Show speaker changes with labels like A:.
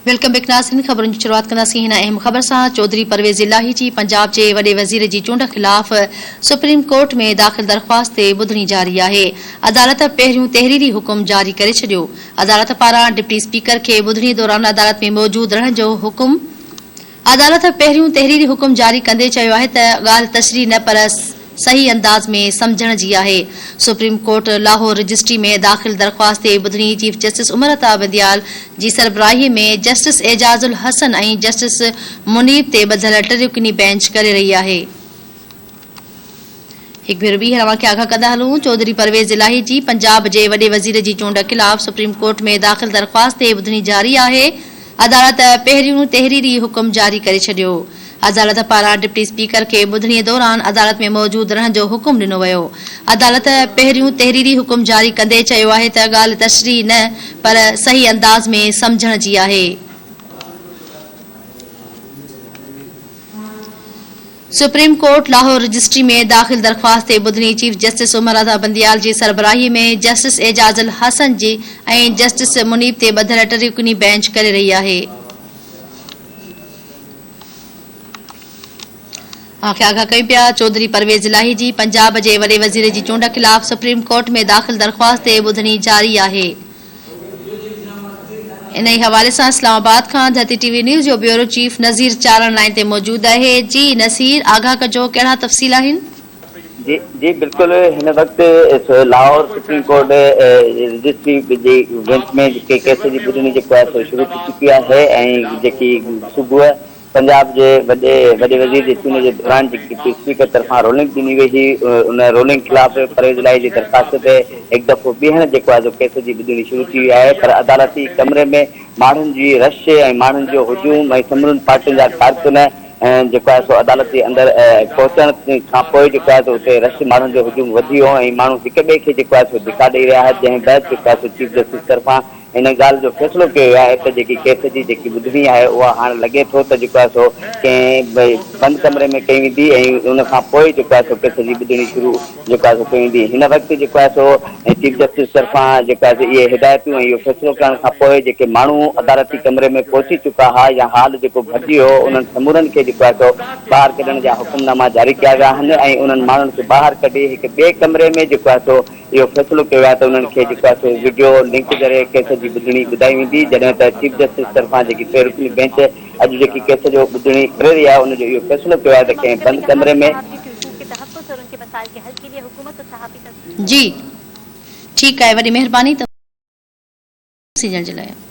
A: Welcome back ناظرين خبرن جي شروعات ڪنداسين هن اهم خبر سان چوڌري پرويز الاهي جي پنجاب جي وڏي وزير جي چونڊ خلاف سپريم ڪورٽ ۾ داخل درخواست تي ٻڌڻي جاري آهي عدالت پهريون تحريري حڪم جاري ڪري ڇڏيو عدالت پاران ڊپٽي اسپيڪر کي ٻڌڻي دوران عدالت ۾ موجود رهڻ جو حڪم عدالت پهريون تحريري حڪم جاري ڪندي چيو آهي ته ڳالهه تشريح نه پر صحيح انداز ۾ سمجهڻ جي آهي. سپريم ڪورٽ لاهور رجسٽري ۾ داخل درخواست تي ٻڌڻي چيف جسٽس عمر عطا بنديال جي سربراهي ۾ جسٽس اعجاز الحسن ۽ جسٽس منيب تي ٻڌل ٽه رڪني بئنچ ڪري رهي آهي. هڪ ڀيرو ٻيهر اوهان کي آگاهه ڪندا هلون چوڌري پرويز الاهي جي پنجاب جي وڏي وزير جي چونڊ خلاف سپريم ڪورٽ ۾ داخل درخواست تي ٻڌڻي جاري آهي عدالت پهريون تحريري حڪم جاري ڪري ڇڏيو عدالت پاران ڊپٽي اسپيڪر کي ٻڌڻي دوران عدالت ۾ موجود رهڻ جو حڪم ڏنو ويو عدالت پهريون تحريري حڪم جاري ڪندي چيو آهي ته ڳالهه تشريح نه پر صحيح انداز ۾ سمجهڻ جي آهي. سپريم ڪورٽ لاهور رجسٽري ۾ داخل درخواست تي ٻڌڻي چيف جسٽس عمر عطا بنديال جي سربراهي ۾ جسٽس اعجاز الحسن جي ۽ جسٽس منيب تي ٻڌل ٽه رڪني بئنچ ڪري رهي آهي. اوهان کي آگاهه ڪيون پيا چوڌري پرويز الاهي جي پنجاب جي وڏي وزير جي چونڊ خلاف سپريم ڪورٽ ۾ داخل درخواست تي ٻڌڻي جاري آهي. انهي حوالي سان اسلام آباد کان ڌرتي ٽي وي نيوز جو بيورو چيف نذير چارڻ لائين تي موجود آهي جي نصير آگاهه ڪجو ڪهڙا تفصيل آهن.
B: جي جي بلڪل هن وقت لاهور سپريم ڪورٽ رجسٽري جي بينچ ۾ جيڪي ڪيس جي ٻڌڻي جيڪو آهي سو شروع ٿي چڪي آهي ۽ جيڪي صبح پنجاب جي وڏي وڏي وزير جي چونڊ جي دوران جيڪي ڊپٽي اسپيڪر طرفان رولنگ ڏني وئي هئي ان رولنگ خلاف پرويز الاهي جي درخواست تي هڪ دفعو ٻيهر جيڪو آهي سو ڪيس جي ٻڌڻي شروع ٿي وئي آهي پر عدالتي ڪمري ۾ ماڻهن جي رش ۽ ماڻهن جو هجوم ۽ سمورين پارٽين جا ڪارڪن جيڪو آهي سو عدالت جي اندر پهچڻ کانپوء جيڪو آهي سو اتي رش ماڻهن جو هجوم وڌي ويو ۽ ماڻهو هڪ ٻئي کي جيڪو آهي سو ڌڪا ڏئي رهيا هئا جنهن بعد جيڪو آهي سو چيف جسٽس طرفان هن ڳالهه جو فيصلو ڪيو ويو آهي ته جيڪي ڪيس جي جيڪي ٻڌڻي آهي اها هاڻ لڳي ٿو ته جيڪو آهي سو ڪنهن بند ڪمري ۾ ڪئي ويندي ۽ ان کان پوء جيڪو آهي سو ڪيس جي ٻڌڻي شروع جيڪو آهي سو ڪئي ويندي هن وقت جيڪو آهي سو چيف جسٽس طرفان جيڪو آهي سو اهي هدايتون ۽ اهو فيصلو ڪرڻ کان پوء جيڪي ماڻهو عدالتي ڪمري ۾ پهچي چڪا ها يا هال جيڪو ڀرجي ويو هو انهن سمورن کي جيڪو آهي سو ٻاهر ڪڍڻ جا حڪم ناما جاري ڪيا ويا آهن ۽ انهن ماڻهن کي ٻاهر ڪڍي هڪ ٻئي ڪمري ۾ جيڪو آهي سو اهو فيصلو ڪيو ويو آهي ته انهن کي جيڪو آهي سو وڊيو لنڪ ذريعي ڪيس جي ٻڌڻي ٻڌائي ويندي جڏهن ته چيف جسٽس طرفان جيڪي ٽي رڪني بينچ اڄ جيڪي ڪيس جو ٻڌڻي ڪري رهي آهي ان جو اهو فيصلو ڪيو آهي ته ڪنهن بند ڪمري ۾.
A: جي ٺيڪ آهي وڏي مهرباني تفصيل ڏيڻ جي لاء.